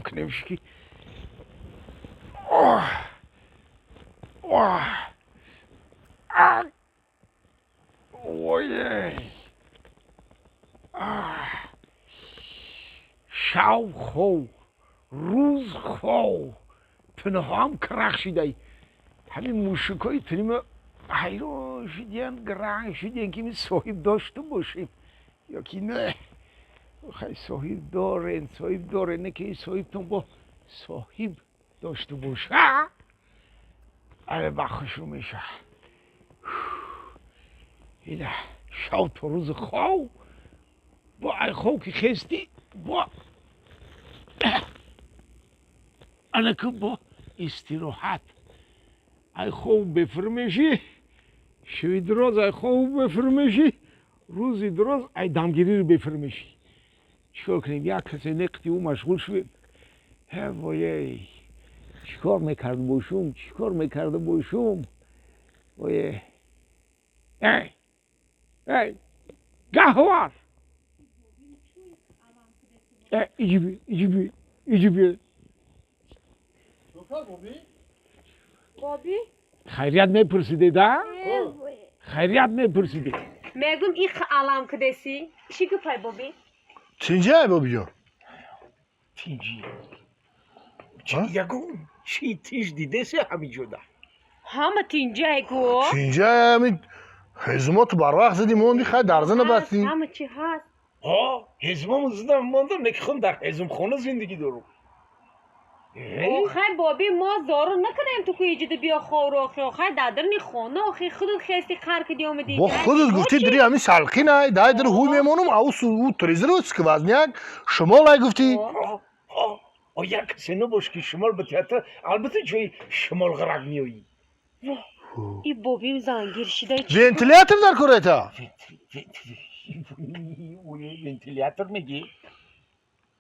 Кунем ки. Оҳ! Оҳ! А! Ой! Аҳ! Шав хов, рӯз хов, тинҳоам карах шидай. Ҳамин мушикҳои тинима ҳайрон шудиян, гаранг шудиян, ки ми соҳиб дошта бошем ё ки не. Хай, соҳиб дорен, соҳиб дорен, не ки соҳибтон бо соҳиб дошта боша, ане ба хушрӯ меша. Ина шав то рӯзи хов, бо ай хов ки хестӣ, бо анаку бо истироҳат. Ай хов бефир мешӣ, шиви дроз ай хов бефир мешӣ, рӯзи дроз ай дамгириро бефир мешӣ. Чикор кунем, як касе неқти ӯ машғул шавем. Ҳе, воей, чикор мекарда бошум, чикор мекарда бошум? Ое, эй, эй, Гаҳвар, э, иҷиби, иҷиби, иҷиби. Боби. Хайрият мепурсидед, а? Хайрият мепурсидед. Мегум, их алам кудеси, чӣ гупай, боби? Тинҷай, бобиҷон? Тинҷи? Ягон чи тинҷ дидеси ҳамиҷода? Ҳама тинҷай гу. Тинҷай, ҳами ҳезумоту барвақт задӣ, монди, хай, дарза набастӣ. Ҳама чи ҳаст. Ҳо, ҳезумому задам, мондам, не ки худам дар ҳезумхона зиндагӣ дорум. Охай, боби, мо зору накунем, ту ку иҷида биё ховро, охи, охай, дар дарни хона, охи, худут хести қар киди омади. Бо худут гуфтӣ, дири ҳами салқинай, дай дир ҳуй мемонум, ау ӯ трезиро сквозняк шумолай гуфтӣ. О, як касе набош ки шумол ба театр, албатта, ҷои шумолғарак меоӣ. И бобим зангир шида. Вентилятор дар кор эта. Вентилятор мегӣ?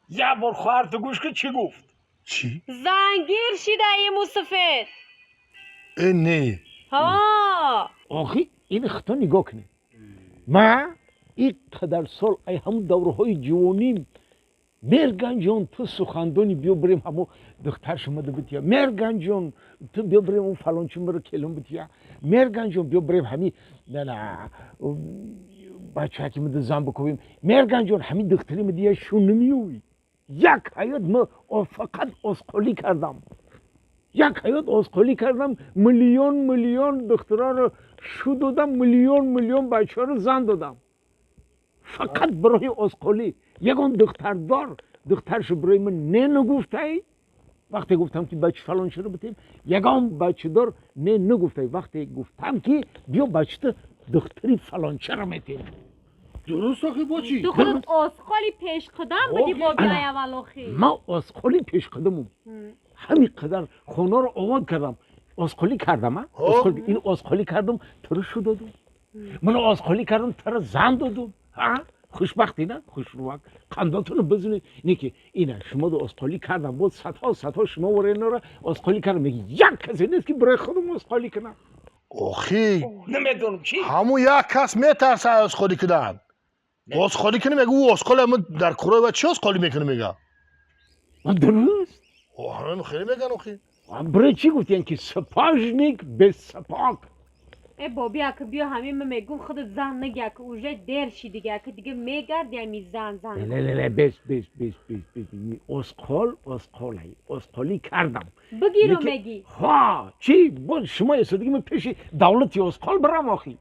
Як бор хоҳарту гӯш ки чӣ гуфт. Чӣ? Зангир шида и мусафед. Э, не. Ҳа. Охи, ин хито нигоҳ кунед, ма ин қадар сол, ай ҳамун давраҳои ҷувоним: «Мерганҷон, ту сухандони, биё бирем, ҳамо духтар шумода бития. Мерганҷон, ту биё бирем, он фалончи миро келон бития. Мерганҷон, биё бирем, ҳами нана бачаки мида зан бикобем. Мерганҷон, ҳами духтари мидия шу намеёвӣ». Як ҳаёт ма фақат озқолӣ кардам, як ҳаёт озқолӣ кардам, миллион миллион духтароро шу додам, миллион миллион бачаҳоро зан додам, фақат барои озқолӣ. Ягон духтардор духтаршо барои ман не нагуфтай, вақте гуфтам ки бача фалончиро битем. Ягон бачадор не нагуфтай, вақте гуфтам ки биё, бачата духтари фалончаро метем. Дуруст, охи, бо чӣ? Ту худут озқоли пешқадам буди, боби, ай аввал, охи. Ман озқоли пешқадамум, ҳамин қадар хонаро обод кардам, озқолӣ кардам, а ин озқолӣ кардам, туро шу додум, ман озқолӣ кардам, туро зан додум. Хушбахтӣ на, хушрувак, қандотонро бизунед, не ки ина шумо озқолӣ кардам, боз садҳо садҳо шумо воренаро озқолӣ кардам, як касе нест ки барои худам озқолӣ кунам. Охи. Намедонам чӣ. Ҳамун як кас метарса озқолӣ кунад, озқолӣ кунӣ, мега, ӯ озқоли ама дар курои ва чӣ озқолӣ мекунӣ, мега. Дуруст. Ҳамин хеле меган, охи. Барои чӣ гуфтиян ки сапожник без сапог? Э, боби, ака, биё, ҳамин ма мегум, худут зан наги, ака, уже дер ши дига, ака, дига мегарди ҳами зан зан. Не, не, не, бес, бес, бес, бес, бес, озқол озқолай, озқолӣ кардам. Бигиру меги. Ҳа, чӣ боз шумо эсодиги, ма пеши давлати озқол барам, охи,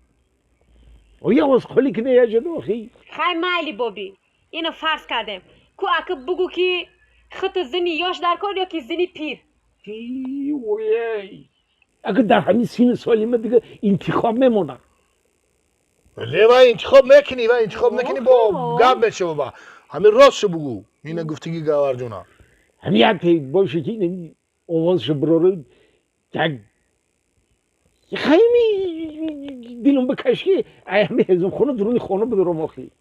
оя озқолӣ кина яҷода, охи. Хай, майли, боби, ино фарз кардем ку, ака, бугу ки худту зини ёш дар кор ё ки зини пир? Ой, агар дар ҳамин сину соли ма дига интихоб мемонад. Не, ва интихоб мекунӣ, ва интихоб мекунӣ, бо гап мешава, ба ҳамин ростшо бугӯ, ина гуфтагӣ Гаварҷона. Ҳамин як боше ки овозшо бирору, як хайми дилум бикаш ки ай ҳами ҳезумхона дуруни хона бидорам, охи.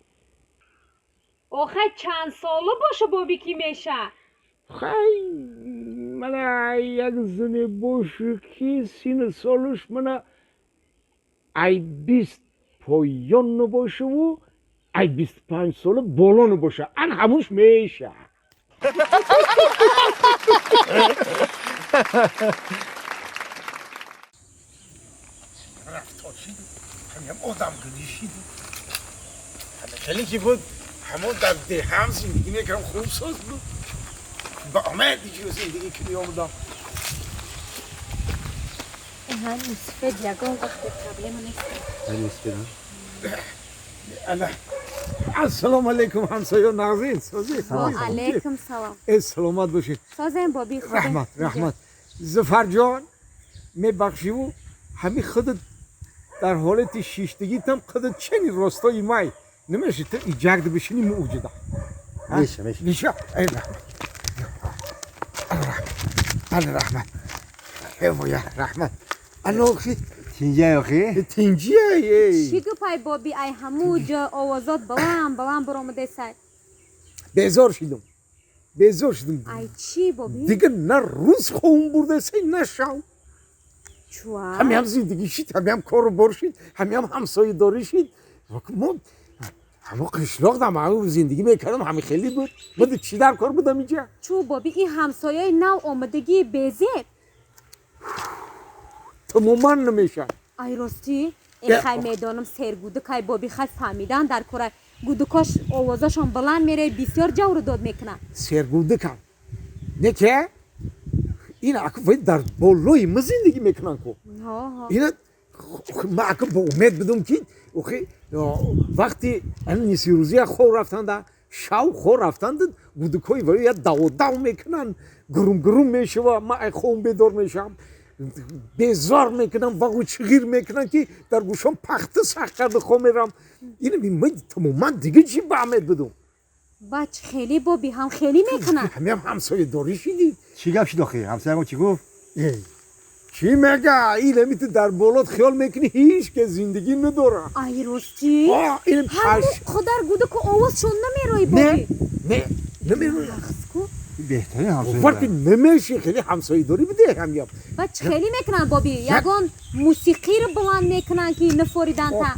Охай, чанд сола боша, боби, ки меша? Хай, мана як зане бошу ки сину солуш мана ай 20 поён набошаву ай 25 сола боло набоша, ан ҳамуш меша. Рафтошид, ҳамиам одам гиришид, хеле ки буд, ҳамон дар деҳам зиндагӣ мекардам, хуб соз буд, ба омад диҷо зиндагӣ ки меомадам. Ҳан мусфед ягон вақте проблема нест. Ала, ассалому алайкум, ҳамсоё, нағзин, созед? Алайкум салом. Э, саломат бошед. Созем, боби? Раҳмат, раҳмат. Зуфарҷон, мебахшиву, ҳами худат дар ҳолати шиштагитам худат чени ростои май намеши, ту иҷагда бишини, муҷида. Меша, меша. Меша. Эй, раҳмат, ала, раҳмат, эвоя, раҳмат, алохи. Тинҷай охи? Тинҷия. Чӣ гупай, боби? Ай ҳаму ҷо овозот баланд баланд баромадесай. Безор шидум, безор шидум. Ай чӣ, боби? Дигар на рӯз ховум бурдасай, на шав. Чуа? Ҳамиам зиндагӣ шид, ҳамиам кору бор шид, ҳамиам ҳамсоядорӣ шид. Мо ҳамо қишлоқ дам зиндагӣ мекардам, ҳами хеле буд. Буд чӣ дар кор будам инҷа? Чӯ, боби, ин ҳамсояи нав омадагии безеб? Тамоман намешавад. Ай ростӣ, ин хай медонам, сергудукай, боби, хай фаҳмидан дар кора, гудукош овозашон баланд меравад, бисёр ҷавру дод мекунад. Сергудукам не ке, ин вай дар болои ма зиндагӣ мекунанд ку. Ина ма ака бо умед будум, ки охи вақти нисфирӯзия хоб рафтанда, шав хоб рафтанда, гудукҳои вай я даводав мекунанд, гурум гурум мешава, ма ай хобм бедор мешавам, безор мекунам, вағу чиғир мекунам, ки дар гӯшам пахта сах карда хоб мерам. Ина ма тамоман дига чӣ ба умед будум? Бач хеле, боби, ҳам хеле мекунад. Ҳамиам ҳамсоядорӣ шидӣ. Чӣ гап шуд охи? Ҳамсоягон чӣ гуфт? Чӣ мега? Илами ту дар болот хиёл мекунӣ, ҳеҷ ке зиндагӣ надора. Ай ростӣ, ҳаму қадар гудаку овозшон намерои, боби? Не, намерои. Беҳтарин ҳамсоя. Вақти намеши, хеле ҳамсоядорӣ биде ҳамиам. Бач хеле мекунанд, боби, ягон мусиқиро баланд мекунанд, ки нафориданта.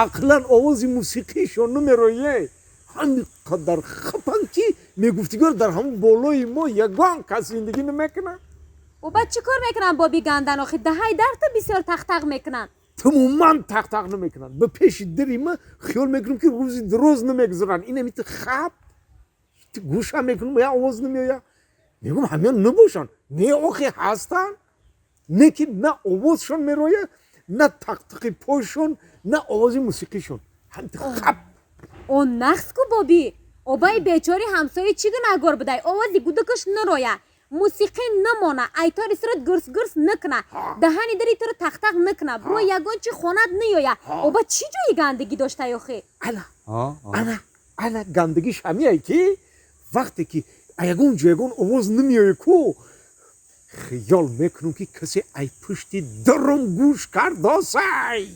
Ақлан овози мусиқишон намероє, ҳами қадар хапанд, ки мегуфтигор дар ҳамон болои мо ягон кас зиндагӣ намекунад. О, баъд чӣ кор мекунанд, боби, гандан охи? Даҳаи дарта бисёр тақтақ мекунанд. Тамоман тақтақ намекунанд. Ба пеши дари ма хиёл мекунам, ки рӯзи дароз намегузаранд. Инамити хап гӯшам мекунам, я овоз намеояд. Мегӯм, ҳамиён набошанд. Не, охи, ҳастанд, не ки на овозшон мерояд, на тақтақи пойшон, на овози мусиқишон, ҳамти хап. О, нақс ку, боби, обаи бечори ҳамсоя чӣ гунаҳгор будай? Овози гудукаш нароя, мусиқӣ намона, айтори сурат гурс гурс накуна, даҳани дари туро тақтақ накуна, бро ягон чи хонат наёя, оба чӣ ҷои гандагӣ доштай охи? Ана, ана, ана, гандагиш ҳамияй, ки вақте ки ягон ҷо ягон овоз намеояд ку, хиёл мекунам, ки касе ай пушти даром гӯш кардосай.